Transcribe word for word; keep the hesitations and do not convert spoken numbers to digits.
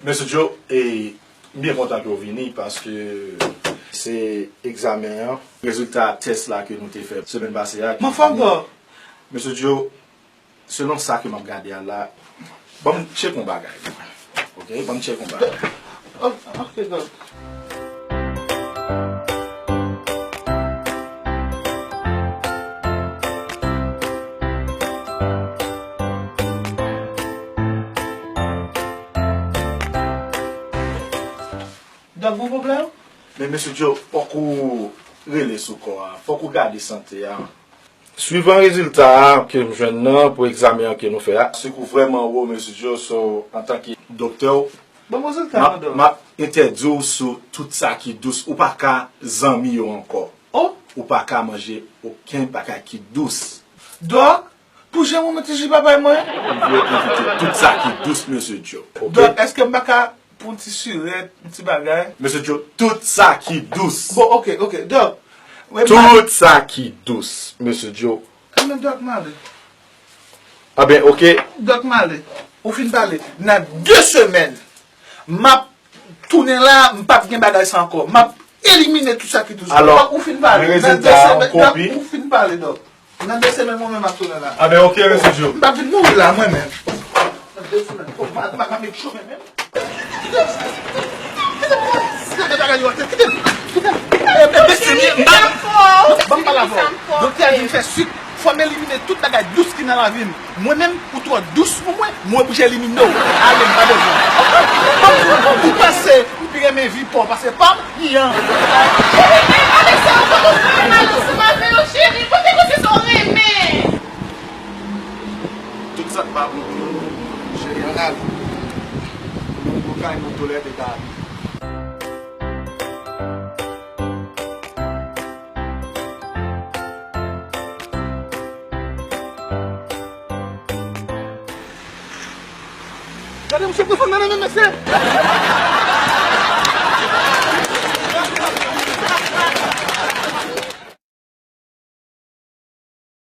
Mesye Joe, e, m byen kontan ke w vini paske se egzamen an, rezilta tès la ke nou te fè semèn pase a ki vini. Mwen fè ankò. Mesye Joe, selon sa ke m ap gade a la, ban m tcheke yon bagay. Ok, ban m tcheke yon bagay. Oh, ok, Doc. Dòk, gon pwoblèm? Men mesye Joe, fòk ou rele sou kò a. Fòk ou gade sante a. Swivan rezilta a ke m jwenn nan pou egzamen an ke nou fè a, sik ou vrèman wo, mesye Joe, so, antanke doktè w, Ban m rezilta m ap, an, Dòk. M ap entèdi w sou tout sa ki dous. Ou pa ka zanmi yo ankò. Oh! Ou pa ka manje okenn bagay ki dous. Dòk, pou jan mwen mete ji papay mwen? M vle evite tout sa ki dous, mesye Joe. Ok? Dòk, èske m pa ka pran ti sirèt, yon ti bagay? Mesye Joe, tout sa ki dous. Bon, ok, ok. Dòk, wi, m pa Tout sa ki dous, mesye Joe. Ebyen, Dòk, m ale. Aben, ok. Dòk, m ale. Ou fin pale. Nan de semèn, m ap tounen la, m p ap gen bagay sa ankò. M ap elimine tout sa ki dous. Alò, Dòk, ou fin pale. Nan de semèn, Dòk, ou fin pale, Dòk. Nan de semèn, mwen menm m ap tounen la. Aben, ok, mesye Joe. M p ap vin mouri la, mwen menm. Nan de semèn. Fòk m al, m al, m al met chome menm. Kite m, kite m, kite m. Kite m, kite m. Ban m pale avè w. Doktè a di m fè sik, fò m elimine tout bagay dous ki nan lavi m. Mwen menm, ou twò dous pou mwen, mwen oblije elimine w. Ale, m pa bezwen. Ou panse m pi renmen vi pa w pase pa m? Iyan. Cheri, ale sa, ou pa konn fè mal ansanm avè yo, cheri. Pote kote sa w renmen. Tout sa k pa bon pou nou, cheri, ann ale. Nou, nou kay nou toulède ka ale. Gade misye pran fanm nan nan men mesye.